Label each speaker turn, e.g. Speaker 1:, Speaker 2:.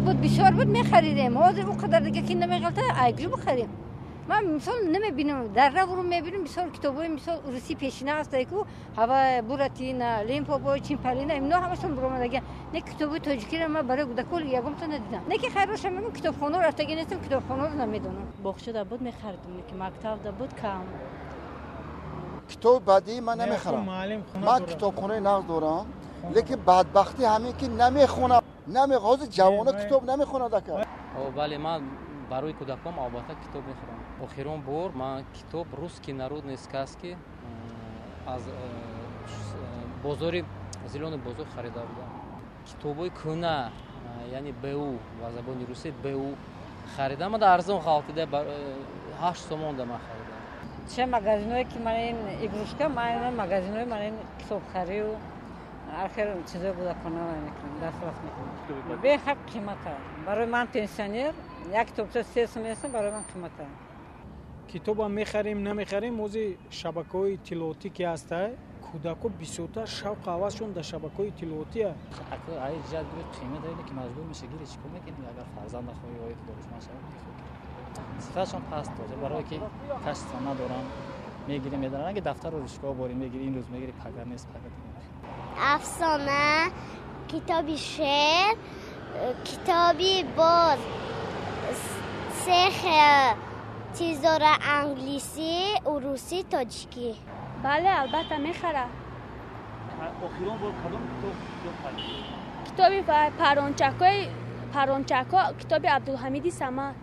Speaker 1: Буд, бисёр буд, мехаридем. Ҳозир он қадар дига ки намеғалта, айгҷу бихарем? Ман мисол намебинам, дар равру мебинам, мисол китобҳои, мисол, русӣ пешина ҳастае ку, ҳава Буратина, Лимпопо, Чимпалина, ино ҳамашон буромадагиан. Не, китобҳои тоҷикиро ман барои кӯдакҳо ягонта надидам. Не ки хайроша мегӯм, китобхонаро рафтагӣ нестам, китобхонаро намедонам.
Speaker 2: Боғчада буд, мехаридем, ки мактабда буд, кам.
Speaker 3: Китоби бадии ман намехарам. Ман китобхонаи нағз дорам, лекин бадбахтӣ ҳамин ки намехонам. Ҳозир ҷавоно китоб намехонад, ака.
Speaker 4: Бале, ман барои кӯдаком албатта китоб мехарам. Охирон бор ман китоб «Русские народные сказки» аз бозори Зелёный бозор харида будам. Китобҳои кӯна, яъне бу, ба забони русӣ бу, харидам. Мада арзон ғалтида, 8 сомон да ман харидам.
Speaker 5: Че магазиное ки ман ин игрушка, ман магазинои ман ин китобхарию ҳар хел чизои кӯдакона мекунам, дастрас мекунам. Бехад қимата. Барои ман, пенсионер, як китобча 3 сум еста, барои ман қимата.
Speaker 6: Китобам мехарем, намехарем. Ози шабакаҳои иттилоотӣ ки ҳаста, кӯдако бисёртар шавқу ҳавасшон дар шабакаҳои иттилоотия.
Speaker 7: Қимат, ки маҷбур меша гири, чӣ кор мекунӣ? Агар фарзанд нахоҳӣ оё ки донишманд шавад, сифатшон паст бошад, барое ки качество надоранд, мегирем, медаранд, ки дафтару ручкаҳо борӣ мегири, имрӯз мегири, пага нест, пага.
Speaker 8: Афсона, китоби шеър, китоби боз се хел чиз дора: англисӣ, урусӣ, тоҷикӣ.
Speaker 9: Бале, албатта, мехарам.
Speaker 10: Охирон бор кадом китоб харидӣ?
Speaker 9: Китоби парончакҳои, парончакҳо, китоби Абдулҳамиди Самад.